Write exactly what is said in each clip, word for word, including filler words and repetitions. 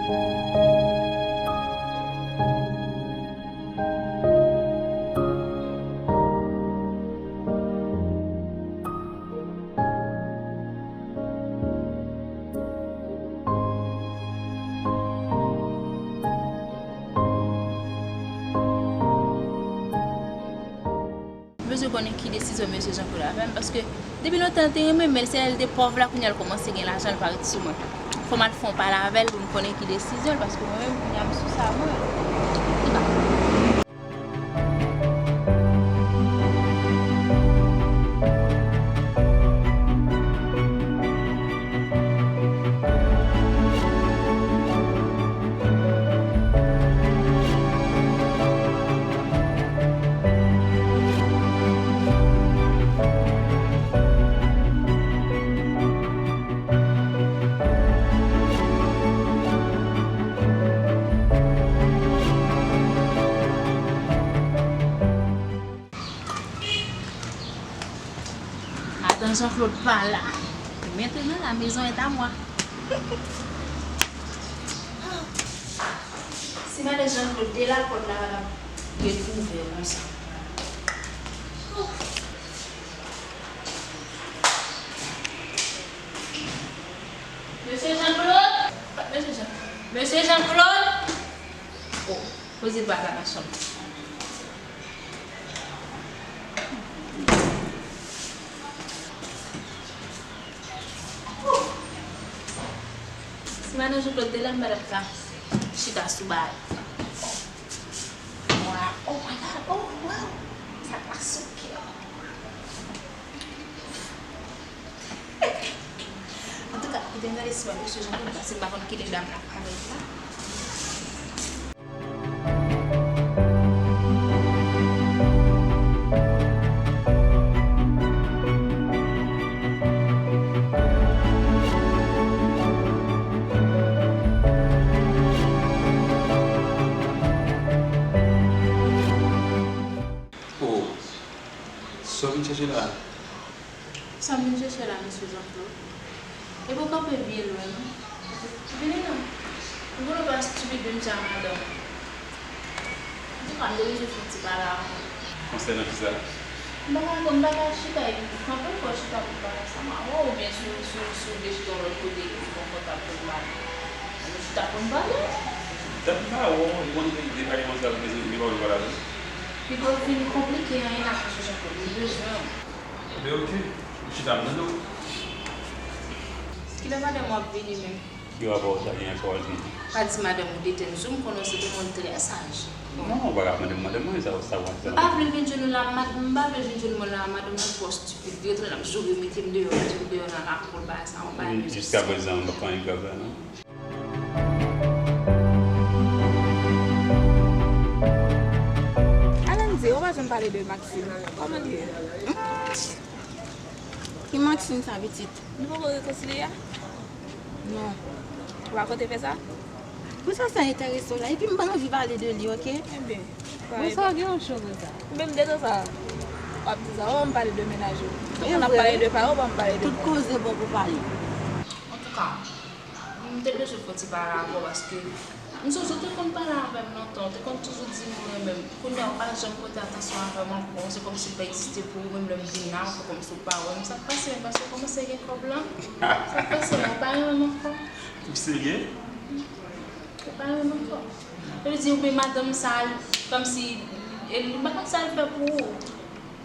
M bezwen konnen ki desizyon mesye Jean Claude a fè m, paske depi lontan l te renmen m, men se lè l te pòv la, kounye a l kòmanse gen lajan, l pa ret sou mwen. Fò m al fè yon pale avè l pou m konnen ki desizyon l, paske mwen menm, kounye a m sou sa mwen. Li pa. Madan Jean Claude pa la. Maintenant, la maison est à moi. Si madan Jean Claude te la, pòt la ret ouvè konsa. Mesye Jean Claude! Mesye Jean, Mesye Jean Claude! Oh, poze l pa la nan chanm. Si madan Jean Claude te la, m pa t ap ka chita sou bagay. Wow, oh my God, oh wow. Sa pa souke. Antouka, kite m gade si m ap mesye Jean Claude, paske m pa konn kilè dam la parèt la. Oh, sa w vin chèche la? Sa m vin chèche la, mesye Jean Claude? Epi w kanpe byen lwen, non? Vini non. M konnen w pa estipid menm jan ak madanm ou. Antouka, m te bezwen fè yon ti pale avè w. Konsènan kisa? M pa ka, m pa ka chita epi kanpe, fò w chita pou w pale ansanm avè w, oubyen si w, si w, si w vle chita yon lòt kote ki pi konfòtab pou n pale, ann chita pou n pale. Dat m pa wè w, e konn de, de pale konsa, m bezwen, m gen pawòl pou pale avè w. Li p ap vin konplike anyen ak mesye Jean Claude, m bezwen w. Ebyen, oke. M chita, m tande w. Kilè madanm ou ap vini menm? Ki rapò sa gen ak sa w ap vini? Pa di madanm ou detenn sou m, konnen w se te moun trè saj. Non, ou pa ka mande m madanm mwen, sa, sa w ap di la. M pa vle vin jwenn ou la, mad-, m pa vle vin jwenn mwen la, madanm mwen twò estipid. Li rete la, l ap joure mete m deyò, mete m deyò nan lakou, l bagay sa, yon bagay. Jiskaprezan, m pa fè anyen grav la, non. Alandy, ou pa janm pale de Maxime. Kòman li ye? Ki Maxime sa, pitit? Nou poko rekonsilye a? Non. Ou pa konte fè sa? Pou sa, sa enterese w la. Epi m pa anvi pale de li, oke? Ebyen, bon, sa gen yon cho konsa. Ou menm de tan sa, w ap di sa, ou pa m pale de mennaj ou. Tout moun ap pale de pa yo, ou pa m pale de pa yo. Tout koze bon pou pale. Antouka, m te bezwen fè yon ti pale avè w paske m sonje w te konn pale avè m lontan, w te konn toujou di m ou renmen m. Kounye a, w pa janm pote atansyon avè m ankò. Se kòmsi m pa egziste pou ou, menm lè m vin la, w fè kòmsi w pa wè m. Sa k pase menm, paske w kòmanse gen kòb la? Sa k pase menm, w pa renmen m ankò? Ou serye? Ou pa renmen m ankò? Sa vle di, oubyen madanm sa, kòmsi, e, li pa konn sa l fè pou ou.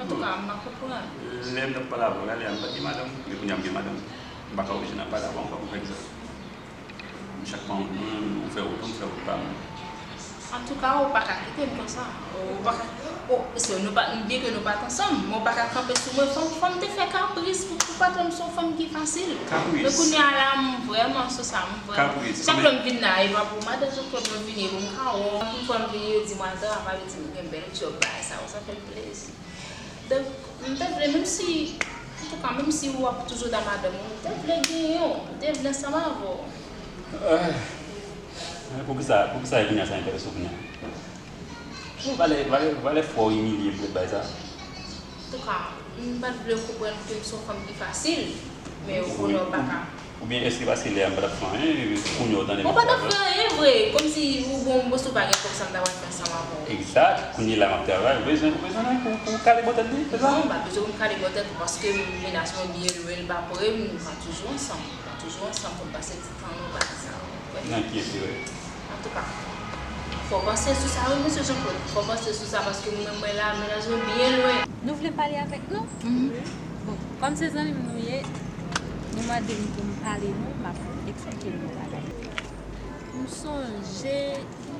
Antouka, m pa konprann. Lè m t ap pale avè w la, lè a m pa t gen madanm, men kounye a m gen madanm. M pa ka oblije n ap pale avè w ankò pou fè kisa. Chak mwa, ou fè wout ou, m fè wout pa m. Antouka, ou pa ka kite m konsa. Ou pa ka, ou, se, nou pa, byenke nou pa t ansanm, men ou pa ka kanpe sou mwen. Fò m, fò m te fè kapris pou, pou patwon m se yon fanm ki fasil. Kapris? Men kounye a la, m vrèman sou sa, m vrèman. Kapris? Chak lè m vin la, e pa pou madan Jean Claude mwen vini, e pou m ka wè w. Pou fò m vini, yo di m, "Madan, apa yo di m gen bèl djòb, bagay sa yo, sa fè m plezi." Donk, m te vle, menm si, antouka, menm si w ap toujou dan madanm ou, m te vle genyen w, m te vle ansanm avè w. Ah, poukisa, poukisa kounye a sa enterese w kounye a? Valè, valè, valè fè w imilye m pou bay sa. Antouka, m pa t vle w konprann ke m se yon fanm ki fasil, men ou konnen w pa ka. Oubyen èske paske lè a m pa t ap fè anyen, kounye a w tande m ap travay? Ou pa t ap fè anyen vre, kòmsi ou bon, bon, si w pa gen kòb sa m ta pral fè ansanm avè w. Egzak, kounye la m ap travay, ou bezwen, ou bezwen anyen pou, pou kale bò tèt li, se sa? Non, m pa bezwen pou m kale bò tèt ou, paske mennaj mwen byen lwen, l pa pre m, nou pral toujou ansanm, nou pral toujou ansanm, fò n pase ti tan nou, bagay sa yo, ou konprann? Nan ki enterè? Antouka, fò w panse sou sa wi, mesye Jean Claude, fò w panse sou sa, paske mwen menm mwen la, mennaj mwen byen lwen. Nou vle pale avèk nou? Bon, kòm se zanmi m nou ye, nou mande m pou m pale nou, m ap eksplike nou yon bagay. M sonje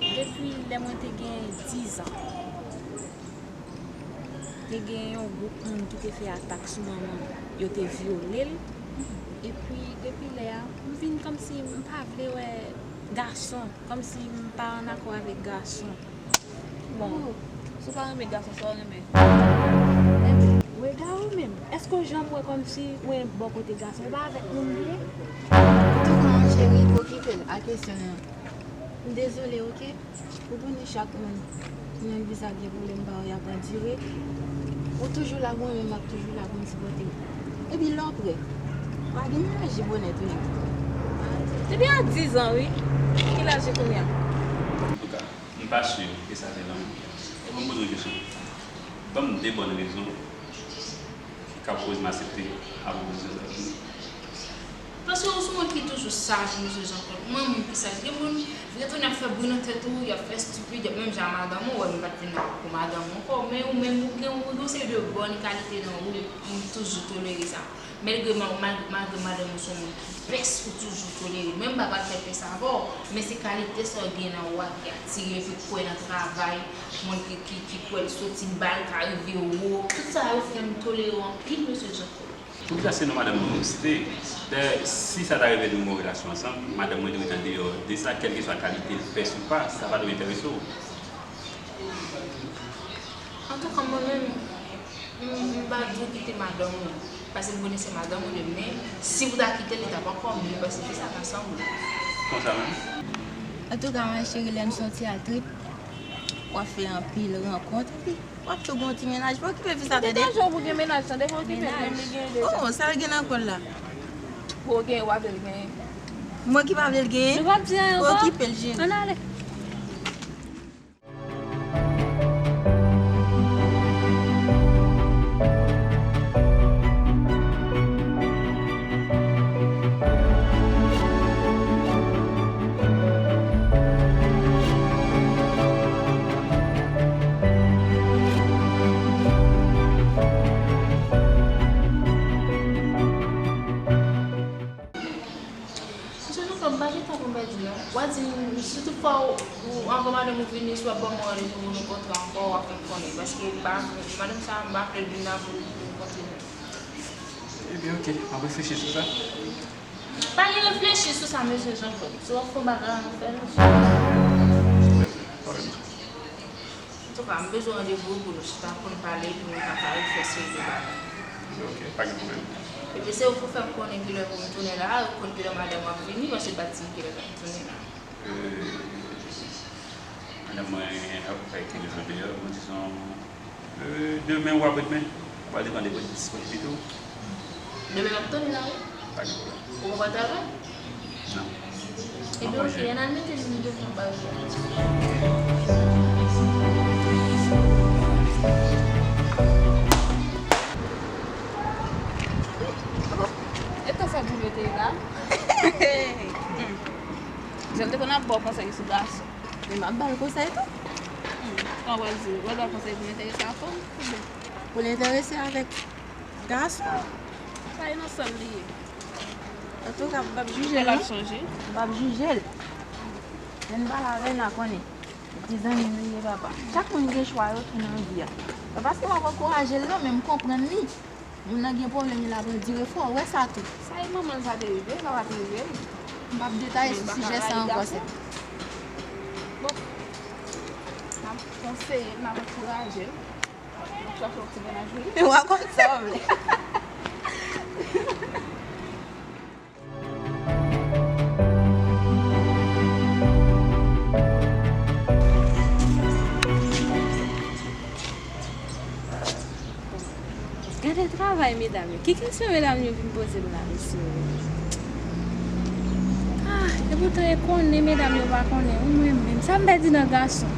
depi lè mwen te gen dizan, te gen yon gwoup moun ki te fè atak sou manman m. Yo te vyole l. Epi, depi lè a, m vin kòmsi m pa vle wè gason, kòmsi m pa annakò avèk gason. Bon, si w pa renmen gason, sa w renmen? Enben, rega w menm. Èske w janm wè kòmsi mwen bò kote gason? E pa avèk moun m ye? Antouka, ma chérie, okipe l a kesyon an. M dezole, oke? Ou konnen chak moun nan vi sa gen pwoblèm pa yo, y ap andire. Ou toujou la pou mwen, m ap toujou la pou m sipòte w. Epi lè w prè, pa gen mennaj li bonè tou nèg. Depi a dizan, wi. Ki laj li kounye a? Antouka, m pa si ke sa se lanmou. Ban m poze w kesyon. Ban m de bòn rezon ki ka koz m aksepte a pwopozisyon sa. Paske ou se yon moun ki toujou saj, mesye Jean Claude. Mwen, moun ki saj. Gen moun, retounen ap fè bri nan tèt ou, y ap fè estipid, y ap menm jan a madanm ou, wè, m pa t vin la pou madanm ou ankò, men ou menm, ou gen, ou gen yon seri de bòn kalite nan ou, ou toujou tolere sa. Malgre, mal-, malgre madanm ou se yon moun ki pès, ou toujou tolere. Men m pa pral fè pès avè w, men se kalite sa w gen nan ou a ki atire, epi kwè nan travay, moun ki, ki, ki kwè l soti, bal ka rive wo. Tout sa yo fè m tolere w anpil, mesye Jean Claude. Poukisa se non madanm mwen ou site? Dayè, si sa ta rive nou gen yon relasyon ansanm, madanm mwen dwe t andeyò de sa, kèlkeswa kalite l pès ou pa, sa pa dwe enterese w. Antouka, mwen menm, m, m pa di w kite madanm ou, paske m konnen se madanm ou demen, si w ta kite l, li t ap ankò mye, paske ki sa ka sanble. Konsa menm? Antouka, ma chérie, lè n soti a trip, w ap fè anpil rankont, epi w ap tou gen yon ti mennaj. Pa okipe fi sa, tande? Degaje w pou gen mennaj, tande? Pa okipe l, menm li gen deja. Oh, sa l gen nan kò l la? Pou w gen, w pa vle l genyen. Mwen ki pa vle l genyen? Nou p ap di anyen ankò. Pa okipe l, cheri. Ann ale. Mesye Jean Claude, m pa gen tan pou m pèdi non. W a di m, si tout fwa ou, ou, anvan madanm ou vini, si w ap ban mwen randevou pou nou rankontre ankò, w a fè m konnen. Paske m pa, madanm sa a, m pa vle l vin la pou, pou nou rankontre non. Ebyen, oke, m ap reflechi sou sa. Pa gen reflechi sou sa, mesye Jean Claude. Si w ap fè yon bagay, ann fè l. Antouka, m bezwen randevou pou nou chita, pou n pale, pou nou ka pale, fè seri de bagay. Ok, pa gen pwoblèm. Epi se ou pou fè m konnen kilè pou m tounen la, ou konn kilè madanm w ap vini, paske l pa t di m kilè l ap tounen la. Euh, madanm mwen ap fè kèk jou deyò, bon, dizon, euh, demen ou apredmen, ou pral depann de disponibilite w. Demen m ap tounen la, wi. Pa gen pwoblèm. Ou poko travay? Non. Ebyen, oke, ann al mete nou devan baz la. E tan sa di mete la. Jan l te konn ap ba w konsèy sou gason. Men m ap ba l konsèy tou. Hmm, sa w pral di? W pral ba l konsèy pou l enterese a fanm? Pou l enterese avèk gason. Sa e nan san l li ye. Antouka, m p ap jije l non. L ap chanje. M p ap jije l. Lè n pale avè l, n a konnen. Ti zanmi m li ye, papa. Chak moun gen chwa yo tou nan vi a. Pa paske m ap ankouraje l non, men m konprann li. Moun nan gen pwoblèm, li la pou l dire fò, w wè sa tou. Sa e manman l sa te rive, sa pa t rive l. M p ap detaye sou sijè sa ankò, sè. Bon, m ap konseye l, m ap ankouraje l. M ap chache yon ti mennaj wi. Ou a konn sa w vle. Gade travay medam yo. Ki kesyon medam yo vin poze m la, mesye? Epoutan e konnen medam yo pa konnen wi, mwen menm sa m pèdi nan gason.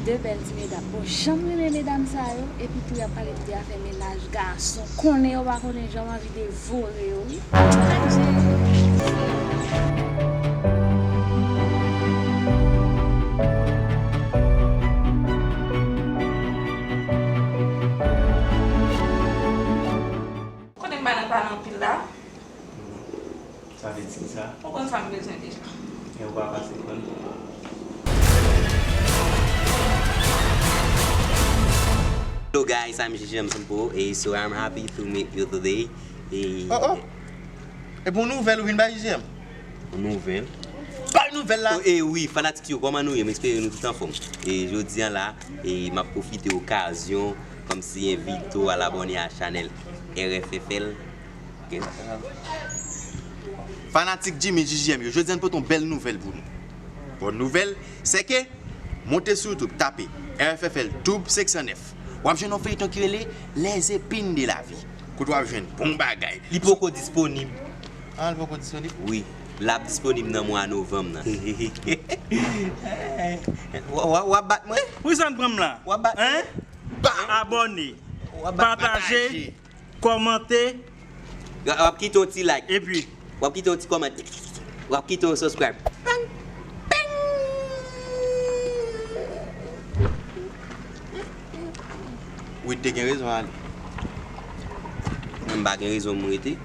De bèl ti medam. Bon, jan m renmen medam sa yo, epi tou y ap pale de afè mennaj gason. Konnen yo pa konnen jan m anvi devore yo wi. Adje. Konnen m pa nan pale anpil la. Sa vle di kisa? Ou konn sa m bezwen deja. E ou pa pase konn. Hello guys, I'm J J M Sampo, and so I'm happy to meet you today. E Oh, oh. E pou nouvèl ou vin bay J J M? Nouvèl? Bay nouvèl la. Oh, e wi, fanatik yo, kòman nou ye? M espere nou tout anfòm. E jodi an la, e m ap pwofite okazyon kòmsi envite w al abòne a chanèl R F F L. Ok? Fanatik Jimmy J J M yo, jodi an n pote yon bèl nouvèl pou nou. Bòn nouvèl, se ke monte sou YouTube, tape R F F L Tube senk san nèf. W ap jwenn yon feyton ki rele Les Épines de la Vie. Kote w ap jwenn bon bagay. Li poko disponib. Ah, li poko disponib? Wi. L ap disponib nan mwa novanm nan. W, w, w ap bat mwen? Poukisa n pran m la? W ap bat mwen? Hein? Ba! Abòne, W ap bat pataje, pataje. Kòmante. W ap kite yon ti like. Epi? W ap kite yon ti kòmantè. W ap kite yon subscribe. Peng! Peng! Wi, te gen rezon ale. Mwen m pa gen rezon m rete.